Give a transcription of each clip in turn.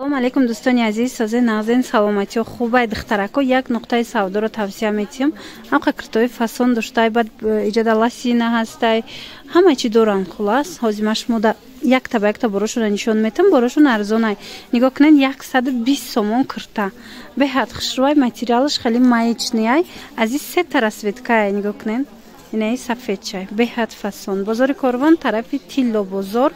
Салом алейкум, дӯстони азиз, созе, нағзен, саломатиё, хубай? Духтарако, як нуқтаи савдоро тавсия метиҳам. Ҳамқа киртои фасон доштай, баъд иҷода ласина ҳастай, ҳама чӣ доранд. Хулас, ҳозир ма шумо якта ба якта борошона нишон метам. Борошон арзонай, нигоҳ кунед, 120 сомон кирта, беҳад хушрӯай, материалаш хеле маечный ай. Аз ин сета расцветка й нигоҳ кунед, инаи сафедчай, беҳад фасон. Бозори Корвон, тарафи Тилло бозор,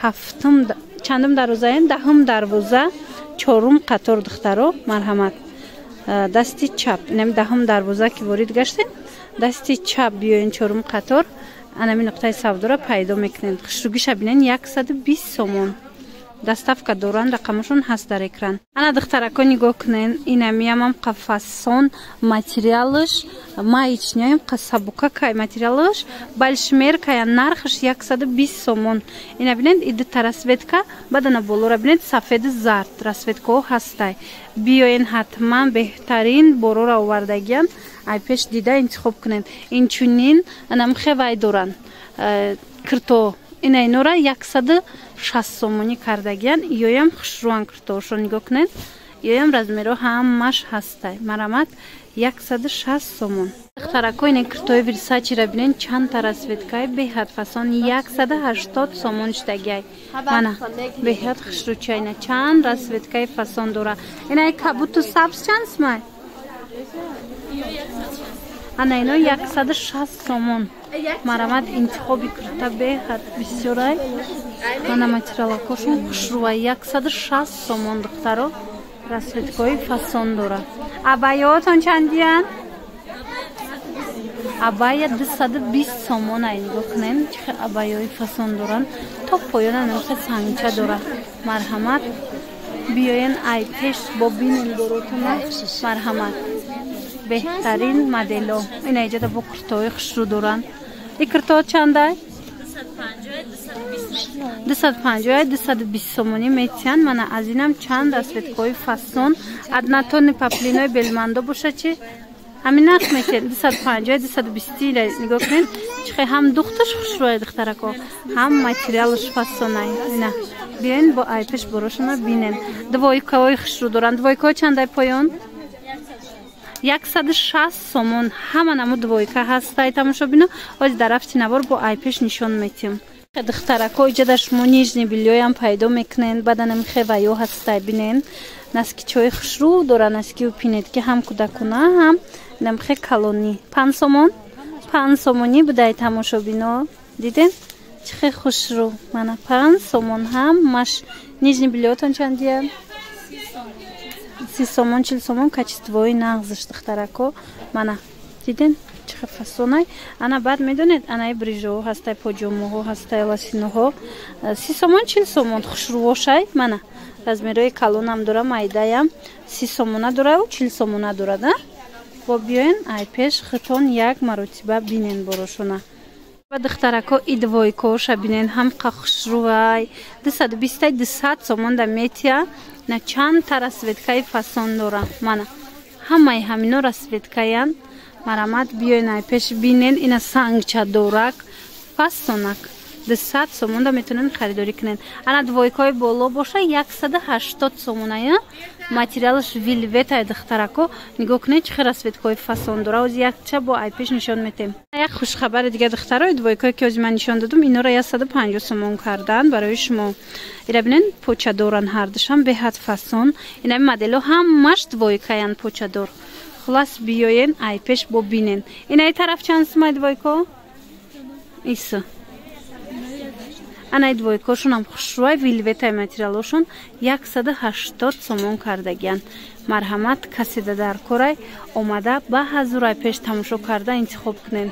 ҳафтум, чандум дарвозаем, 10-ум дарвоза, чорум қатор. Духтаро, марҳамат, дасти чап, инами 10-ум дарвоза ки ворид гаштем, дасти чап биёен, чорум қатор, анами нуқтаи савдоро пайдо мекунед. Хушругиша бинен, 120 сомон. Доставка доранд, рақамашон ҳаст дар экран. Ана, духтарако, нигоҳ кунен, инамиямам қафасон, материалаш маечный ям, сабукакай, материалаш бальшмеркая, нархаш 120 сомон. Ина бинед, и дута расцветка, баъд ана болора бинед, сафеди зард расцветка ҳо ҳастай. Биёен ҳатман, беҳтарин борора овардагиян, ай пеш дида интихоб кунед. Инчунин анамхевай доранд, кирто, ина инора 160 сомонӣ кардагиян. Иёям хушрӯан киртоошо, нигоҳ кунед, иёям размер о ҳамаш ҳастай. Марамат, 160 сомон. Духтарако, ина киртои Версачира бинен, чандта расцветка и беҳад фасон, 180 сомон шудагиай. Мана, беҳад хушрӯчайна, чанд расцветка и фасон дора. Инаи кабуту сабз чанд сумай? Ана ино 160 сомон. Марамат, интихоби кирта беҳад бисёрай. Мана, материалакошон хушрӯай, 160 сомон. Духтаро, расцветка ҳои фасон дора. Абайотон чандиян? Абая 220 сомон ай. Нигоҳ кунем, чӣ хел абайои фасон доранд, то поёна нохе сангча дорад. Марҳамат, биёен, ай пеш бо бинен боротона. Марҳамат, беҳтарин модело. Ина иҷода бо куртои хушрӯ доранд. И куртоҳо чандай? 250, 220 сомонӣ метиҳанд. Мана, аз инам чанд расцветка ҳои фасон. Однотонный поплинои белмандо боша чи, ҳамин нарх метиҳанд, 250, 220. Нигоҳ кунед, чихе ҳам духташ хушрӯя, духтарако, ҳам материалаш фасонай. Ина биёен, бо айпеш борошона бинен. Двойка ҳои хушрӯ доранд. Двойка ҳо чандай поён? 160 сомон. Ҳама наму двойка ҳастай, тамошобино. Ҳози дар рафти навор бо айпеш нишон метиҳам. Духтарако, иҷода шумо нижний бельё ям пайдо мекунен, баданам хеваё ҳастай. Бинен, носки чои хушрӯ дора, носки ю пинетки, ҳам кӯдакона, ҳам намхе калонӣ. 5 сомон, 5 сомонӣ будай, тамошобино. Диден, чӣ хе хушрӯ? Мана, 5 сомон ҳамаш. Нижний бельё тон чандия? 30 сомон, 40 сомон. Качество и нағзаш, духтарако. Мана, диден, чӣ хе фасонай? Ана, баъд медонед, анаи брижоҳо ҳастай, поҷомаҳо ҳастай, лосиноҳо 30 сомон, 40 сомон, хушрӯвошай. Мана, размер ои калонам дора, майдаям 30 сомона дорау 40 сомона дорад. Бо биёен, ай пеш хитон як маротиба бинен борошона. Ба духтарако, и двойка оша бинен, ҳамқа хушрӯвай, 220-ай, 200 сомон да метия. На, чандта расцветка и фасон дора. Мана, ҳамаи ҳамино расцветка ян. Марамат, биёен, ай пеш бинен. Ина сангча дорак, фасонак, 200 сомонда метавонед харидорӣ кунед. Ана двойка ҳои боло боша, 180 сомоная, материалаш вельвет ай. Духтарако, нигоҳ кунед, чӣ хел расцветка ҳои фасон дора. Ози якча бо айпеш нишон метем. Як хушхабари дига, духтарои, двойка ое ки ози ман нишон додум, инора 150 сомон кардан барои шумо. Ира бинен, поча доран ҳардушам, беҳад фасон. Инами модело ҳамаш двойка ян, почадор. Хулас, биёен, айпеш бо бинен. Инаи тараф чанд сумай двойка исо? Анаи двойка ошонам хушрӯай, вельвет ай, материалошон 180 сомон кардагиян. Марҳамат, каседа дар корай, омада ба ҳазур ай пеш тамошо карда интихоб кунед.